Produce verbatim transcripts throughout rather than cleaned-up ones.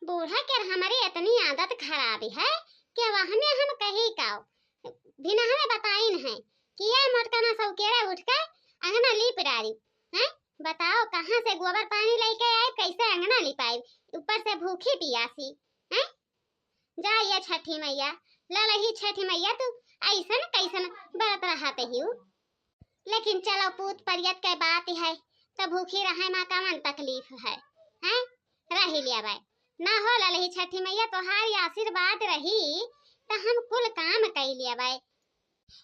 बूढ़ा के हमरी इतनी आदत खराब है कि वह में हम कही काओ, बिना हमें बताइन है कि ये मोटकना सौकेरे उठ के अंगना लीप डारी, हैं? बताओ, कहाँ से गोबर पानी लेके आए, कैसे अंगना लिपाई, ऊपर से भूखी पियासी, हैं? जा ये छठी मैया, ललही छठी मैया, तू ऐसन कैसन बरत रहत हिउ? लेकिन चलो, पूत परियत के बात है, तो भूखी रहे मा कवन तकलीफ है, हैं? रही लियावे। ना हो ललही छठी मैया, तोहार आशीर्वाद रही, तो हम कुल काम कई लियावे।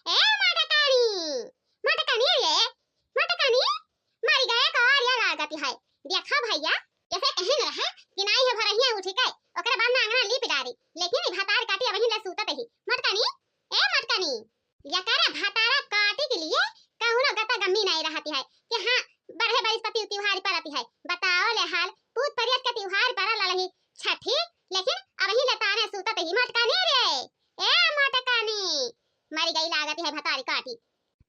ए मोटकानी, मोटकानी रे, मोटकानी, मर गए कवारिया लागत है। देखा भैया, जैसे कहे न रहे कि नाई है भरहिया उठी के, ओकरे बाद में अंगना लीप डारी, लेकिन ई भतार काटी अबहीं ले सूतत ही। मोटकानी, ए मोटकानी, यकरा भतारा काटी के लिए कौनो गता गम्मी नहीं रहती है कि हाँ, बरहे बरिस पर तिउ-, तिउहारी परती है। बताओ ले हाल, पूत परियत के तिउहार पर ललही छठी, लेकिन अबहीं ले ताने सूतत ही। मोटकानी रे, ए मोटकानी, मरी गई लागत है भतारी काटी।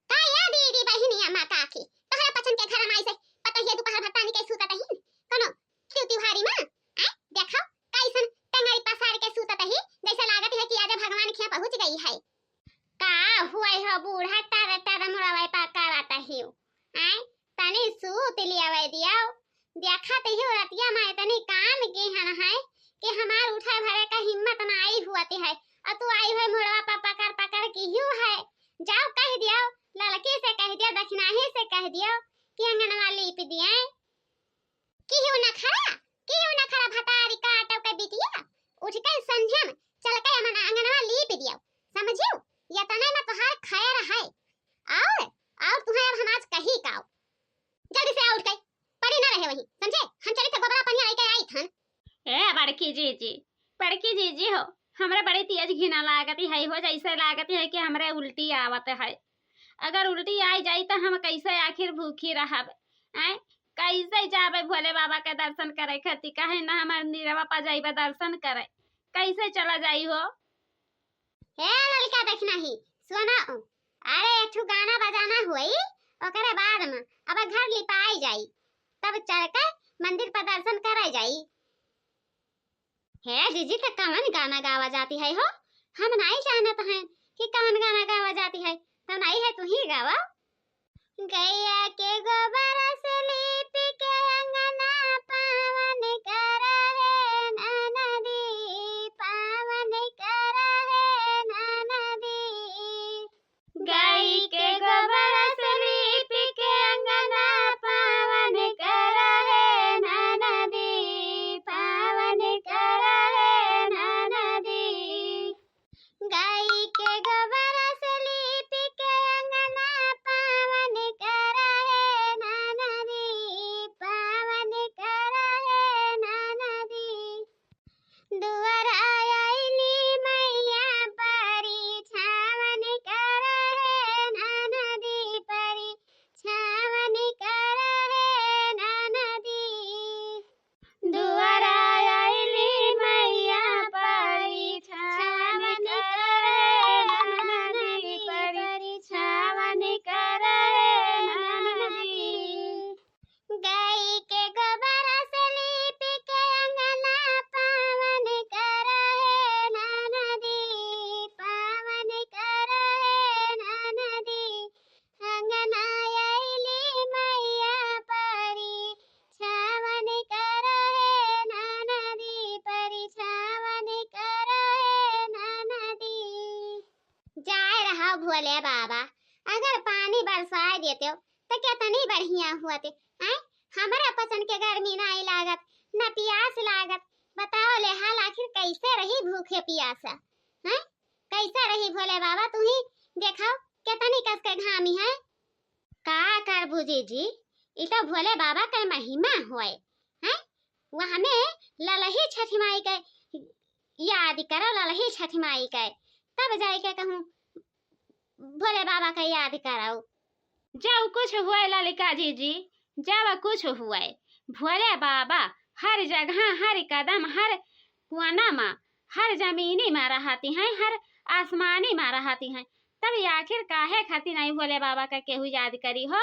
का या दीदी बहिनी अम्मा काकी, तोहरे पचन के घर माई से पतोहिया दोपहर भर तानी के सूतत ही? कोनो तिउ-, तिउहारी में, आय, देखो, कैसन टंगरी पसार के सूतत ही, जैसे लागत है कि आज भगवान खिया पहुँच गई है। का हुए हो बूढ़ा, टर टर मुड़वे पा करत हिउ? आय, तनी सूत लियावे दियाओ। देखत हिउ रतिया में इतनी काम की हन है कि हमार उठे भरे का हिम्मत ना आई हुअत है। और तू आई हुए मुड़वा पा पकड़ पकड़ की हिउ है। जाओ कह दियाओ, ललकी से कह दियाओ, दखिनाही से कह दियाओ कि अंगनवा लीप दिए। किहू नखरा, किहू नखरा भतारी काटव के बिटिया, उठ के संझन चल के अमन अंगनवा लीप दियो, समझियो? यतने में तोहार खैर है। और, और तुहें अब हम आज कही काओ। जल्दी से आ उठ के, पड़ी ना रहे वहीं, समझे? हम चली थे गोबरा पनिया लेके आई थन। ए बड़की जीजी, बड़की जीजी हो, हमरे बड़ी तेज घिना लागत है हो, जैसे लागत है कि हमरे उल्टी आवत है। अगर उल्टी आई जाई त हम कैसे आखिर भूखी रहब? आय, कैसे जाबे भोले बाबा के दर्शन करे खातिर? काहे ना हमार निरवा पा जाइबे दर्शन करे? कैसे चला जाई हो? हे ललका देखना ही, सुनो, अरे एक ठो गाना बजाना होई, ओकरे बाद में अब घर लिपाई जाई, तब चल के मंदिर पर दर्शन करे जाई। हे जीजी, त कवन गाना गावा जाती है हो? हम नाई जानत हैं कि कवन गाना गावा जाती है, त नाई है तू ही गावा। गैया के गोबर से लीप के अंगना पावन करा है ननदी, पावन करा है ननदी। गाई के गोबर से लीप के अंगना पावन करा है ननदी, पावन करा है ननदी। गाई के गोबर से लीप के अंगना पावन करा है ननदी, पावन करा है ननदी। दुआरा आइली मैया परी छावन करा है ननदी, परी छावन करा है ननदी। दुआरा आइली मैया परी छावन करा है ननदी, परी छावन करा है ननदी। गाई के गोबर से लीप के अंगना पावन करा है ननदी, पावन करा है ननदी। अंगना आइली मैया परी छावन करा है ननदी, परी छावन करा है ननदी। जाए रहा भोले बाबा, अगर पानी बरसाए देते हो तो कितनी बढ़िया हुआ थे, हैं? हमारा पचन के गर्मी नाई लागत, न प्यास लागत। बताओ ले हाल, आखिर कैसे रही भूखे प्यासा, हैं? कैसे रही भोले बाबा, तू ही देखाओ, कितनी कस के घामी है। का करबू जीजी, ई तो भोले बाबा के महिमा होए, हैं? वह हमें ललही छठी माई के याद करो, ललही छठी माई के, तब जाए के कहूँ भोले बाबा के याद करो। जब कुछ हुए ललिका जीजी, जब कुछ हुए, भोले बाबा हर जगह, हर कदम, हर कोना मा, हर जमीनी मा रहती हैं, हर आसमानी मा रहती हैं। तब आखिर काहे खातिर नहीं भोले बाबा का केहू याद करी हो?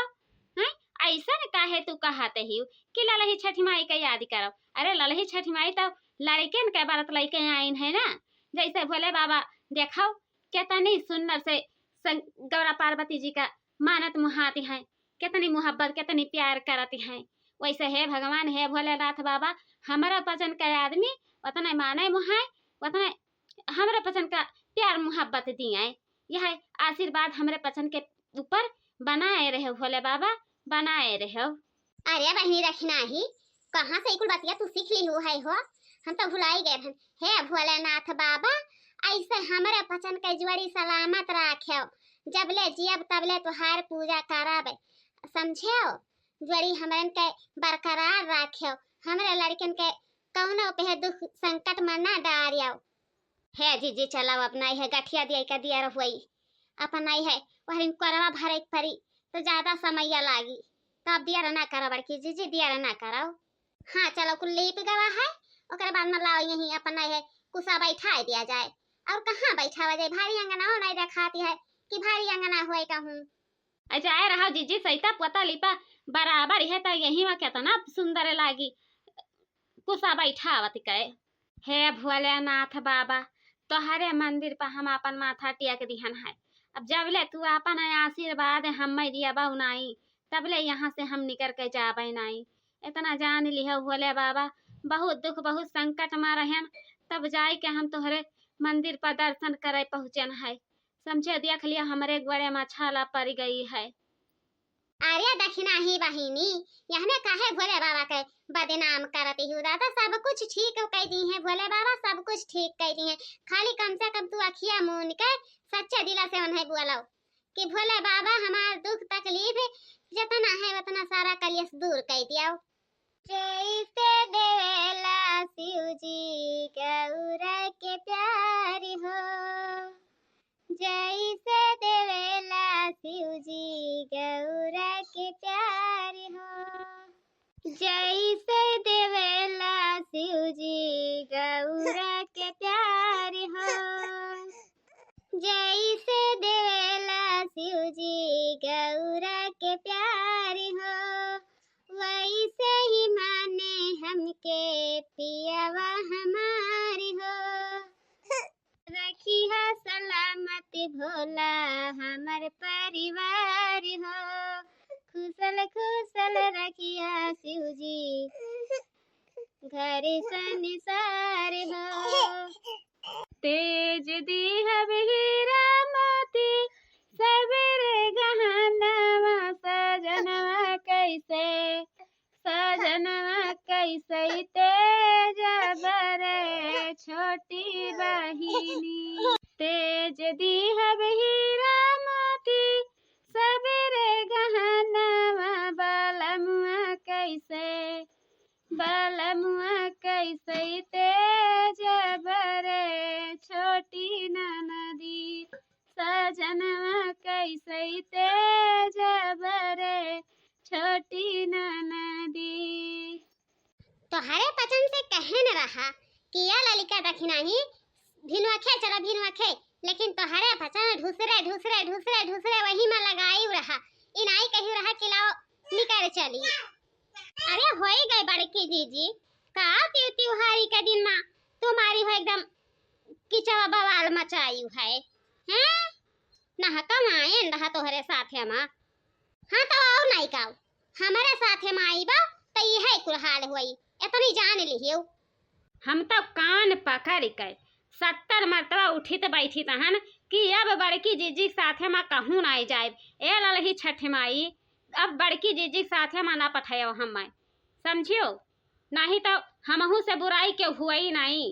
हैं? अइसन काहे तू कहत हिउ कि ललही छठी माई क याद करब? अरे ललही छठी माई तउ लड़िकन क बरत लइके आइन है ना। जइसे भोले बाबा देखउ केतनी सुन्नर से सं-, गौरा पार्वती जी क मानत मुहात हैं, केतनी मुहब्बत, केतनी प्यार करत हैं। वइसे हे भगवान, हे भोलेनाथ बाबा, हमरे पचन क आदमी ओतने माने मुहाए, ओतने हमरे पचन क प्यार मुहब्बत दिए। यह आशीर्वाद हमरे पचन के ऊपर बनाए रहे भोले बाबा, बनाए रहे। अरे बहिनी दखिनही, कहाँ से ई कुल बतिया तू सीख लिहू है हो? हम तउ भुलाई गए रहन। हे भोलेनाथ बाबा, अइसे हमरे पचन के जोड़ी सलामत राखेउ, जबले जियब तबले तोहार पूजा करब, समझेउ? जोड़ी हमरन के बरकरार राखेउ, हमरे लड़िकन के कउनो पे दुख संकट में ना डारियउ। हे जीजी, चलउ अपना इहे गठिया दिया के दियर होई, अपना इहे वहरिन कोरवा भरे के परी, तो ज्यादा समैया लागी, तब दियर ना करउ बड़की जीजी, दियर ना करउ। हाँ चलउ, कुल लीप गवा है, ओकरे बाद में लाओ यहीं अपना इहे कुसा बैठाए दिया जाए। और कहाँ बैठावा जाए, भारी अंगना नहीं देखाती है कि भारी अंगना होए कहूँ। अ जाए रहा जीजी, सैता पोता लीपा बराबर है, तो यही में केतना सुंदर लागी कुसा बैठावत के। हे भोलेनाथ बाबा, तोहरे मंदिर पर हम आपन माथा टेक दिहन है। अब जबले तू आपन आशीर्वाद हम्मे दियबउ नाई, तबले यहाँ से हम निकर के जाबे नाई। इतना जान लिहो भोले बाबा, बहुत दुख, बहुत संकट में रहन, तब जाए के हम तोहरे मंदिर पर दर्शन करे पहुँचन है। समझे, देख लिया, हमरे गोड़े में छाला पड़ गई है। अरे दखिनही बहिनी, यहने काहे भोले बाबा के बदनाम करत हिउ दादा? सब कुछ ठीक कइ दिहे भोले बाबा, सब कुछ ठीक कइ दिहे। खाली कम से कम तू अखिया मून के सच्चे दिला से उन्हें बोलो कि भोले बाबा, हमार दुख तकलीफ जितना है उतना सारा कलेश दूर कइ दियो। जइसे देवेला शिव जी गौरा के प्यार हो, जइसे देवेला शिव जी गौरा के प्यार हो, जइसे देवेला शिव जी गौरा के प्यार हो, जइसे देवेला शिव जी गौरा के प्यार हो, वइसे ही माने हमके पियवा हमार हो। रखिहा सलामत भोला हमर परिवार हो, खुशल खुशल रखिहा शिव जी घर संसार हो। तेज दिहब हीरा मोती सबेरे गहनवा, सजनवा कइसे, सजनवा कइसे तेज बरे छोटी बहिनी। तेज दिहब हीरा मोती सबेरे गहनवा, बलमुआ कइसे, बलमुआ कइसे तेज बरे छोटी ननदी, सजनवा कइसे तेज बरे छोटी ननदी। तोहरे पचन से कहे न रहा कि या ललिका दखिनही भिनवखे चला भिनवखे, लेकिन तोहरे पचन ढुसरे, ढुसरे, ढुसरे, ढुसरे वही में लगाई रहा। ई नाई कही रहा कि लाओ निकर चली। अरे होई गई बड़की जीजी, का त्यों त्योहारी के दिन मा तुम्हारी हो एकदम किचवा बवाल मचाई है, हैं? ना कमाएन रहा तोहरे साथे मा। हाँ, तो और नाई का, हमरे साथे मा आईबा, तो इहे कुल हाल होई, इतनी जान लिहियो। हम तो कान पकड़ के सत्तर मरतबा उठित बैठित हन कि अब बड़की जीजी के साथे मा कहूँ नाई जाइब। ए ललही छठ माई, अब बड़की जीजी के साथे मा ना पठायो हम माई, समझियो, नाहीं तो हमहू से बुराई के हुई नाई।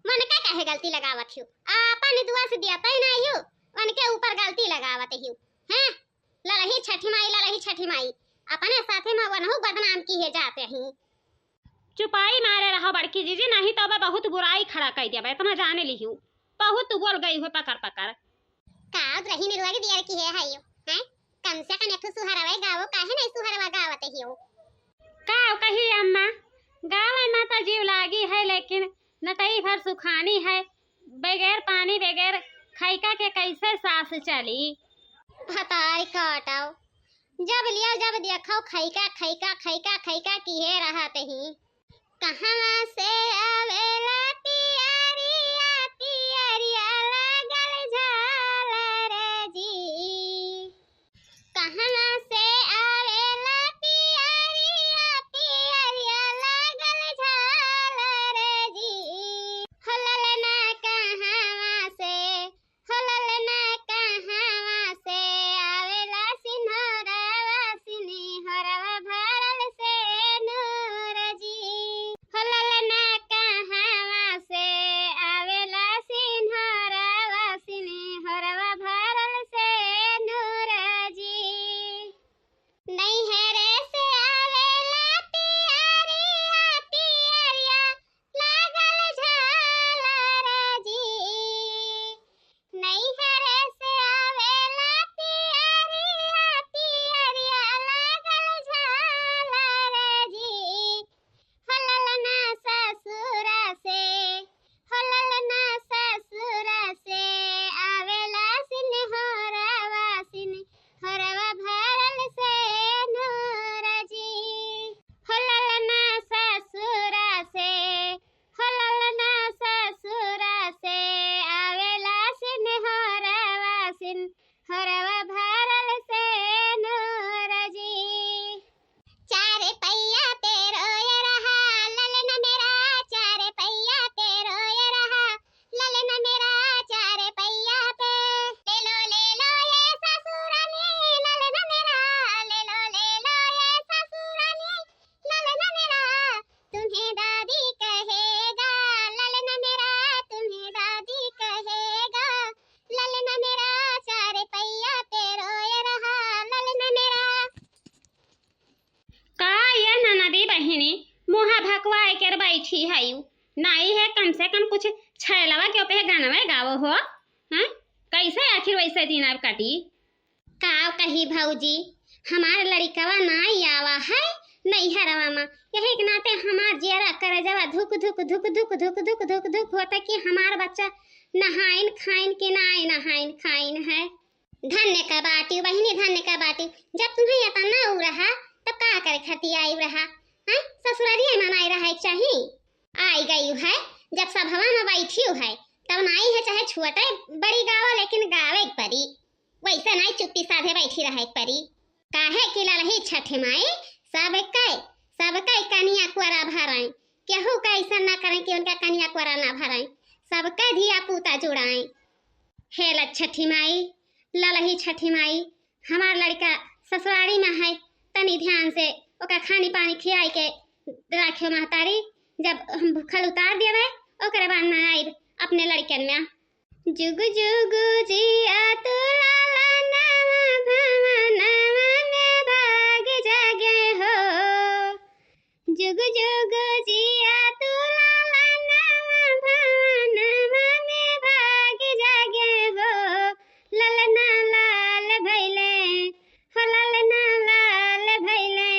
मन का काहे गलती लगावत हियो? आपन दुआ से दिया तय नाई हियो, उनके ऊपर गलती लगावत हियो। हैं? ललही छठी माई, ललही छठी माई, अपने साथे मा वनहु बदनाम किहे जाते ही। चुपाई मारे रहो बड़की जीजी, नाहीं तो अब बहुत बुराई खड़ा कर दिया, इतना जाने लिहियो। बहुत तू बोल गई हो पकड़ पकड़। का रही निरुआ के दियर की है, है यो, हैं? कम से कम एक ठो सुहरवा गावो, काहे नहीं सुहरवा गावत हियो? का कही अम्मा, गावे मा तो जीव लागी है, लेकिन नटई भर सुखानी है, बगैर पानी बगैर खैका के कैसे सास चली? भताई काटो, जब लिया जब देखो खैका खैका खैका खैका किहे रहत ही। कहवा से आवेला पियरिया, पियरिया लागल झालर जी। कहवा से आवेला पियरिया, पियरिया लागल झालर जी। हो ललना कहवा से, हो ललना कहवा से आवेला सिन्होरवा, सिन्होरवा भरल सेनुर जी। हो ललना कहवा से आवेला सिन्होरवा, सिन्होरवा भरल सेनुर जी। नैहरे से आवेला पियरिया, पियरिया लागल झालर जी। नैहरे से आवेला पियरिया, पियरिया लागल झालर जी। हो ललना ससुरा से, हो ललना ससुरा से आवेला सिन्होरवा, सिन्होरवा भरल सेनुर जी। हो ललना ससुरा से, हो ललना ससुरा से आवेला सिन्होरवा, सिन्होरवा भरल सेनुर जी। चार पहिया पे रोए रहा ललना मेरा, चार पहिया पे रोए रहा ललना मेरा, चार पहिया पे। ले लो, ले लो ये ससुरानी ललना मेरा, ले लो, ले लो ये ससुरानी ललना मेरा। तुम्हें दादी कहेगा ललना मेरा, तुम्हें दादी कहेगा ललना मेरा, चार पहिया पे रोए रहा ललना मेरा। का ये ननदी बहिनी मुँह भकवाए के बैठी हयू? नाई है कम से कम कुछ छैलवा के ओपे गानवे गावो हो। हैं? कैसे आखिर वैसे दिन अब कटी? का कही भौजी, हमार लड़िकवा नाई आवा है नैहरवा मा, यही के नाते हमार जियरा करजवा धुक धुक धुक धुक धुक धुक धुक धुक होता कि हमार बच्चा नहाइन खाइन कि नाई नहाइन खाइन है। धन्य का बाटी बहिनी, धन्य का बाटी। जब तुम्हें इतना उ रहा, तब का करे खातिर आई रहा? हैं? ससुरारिये मा नाई रहा एक चाही। आई गई है, जब सभवा मा बैठी है, तब नाई है चाहे छोटे बड़ी गावा, लेकिन गावे के परी। वैसे नाई चुप्पी साधे बैठी रहे के परी। काहे कि ललही छठी माई सबके, सबके कनिया कोरा भराई, केहू का ऐसा ना करें कि उनका कनिया कोरा ना भराई, सबके धिया पूता जुड़ाई। हे ल छठी माई, ललही छठी माई, हमार लड़िका ससुरारी मा है, तनी ध्यान से ओका खानी पानी खियाई के राखियो महतारी, जब हम भूखल उतार देवे, ओकरे बाद ना आइब अपने लड़िकन मा। जुग जुग जिया तू ललनवा भवनवा में भाग जागे हो। जुग जुग जिया तू ललनवा भवनवा में भाग जागे हो। ललना लाल भैले हो, ललना लाल भैले।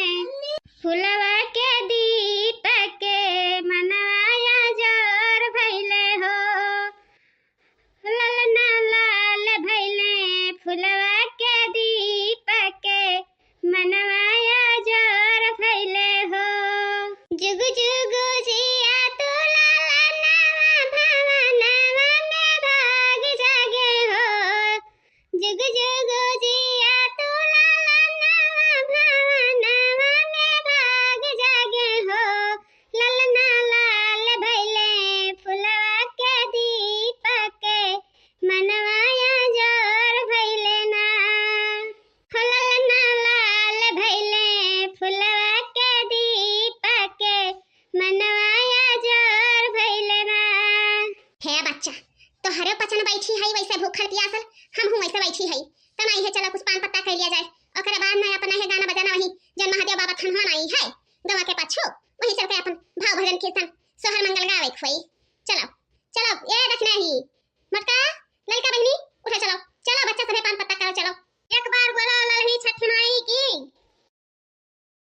फुलवा के दीप के मनवा या जोर भैले हो। ललना लाल भैले फुलवा के दीप के मनवा या जोर भैले हो। जुग जुग जिया तू ललनवा भवनवा में भाग जागे हो। जुग जुग जिया तू ललनवा भवनवा में भाग जागे हो। ललना लाल भैले फुलवा के दीप के मनवा या जोर भैले ना। हो ललना लाल भैले फुलवा के दीप के मनवा या जोर भैले ना। हे बच्चा, तोहरे पचन बैठी है वैसे भूखल पियासल, हमहू वैसे बैठी है। त नाई है, चलो कुछ पान पत्ता खा लिया जाए, ओकरे बाद ना अपना है गाना बजाना वही जौन महादेव बाबा थनवा नाई है गवा के पाछू, वही चल के अपन भाव भजन कीर्तन सोहर मंगल गावे के होई।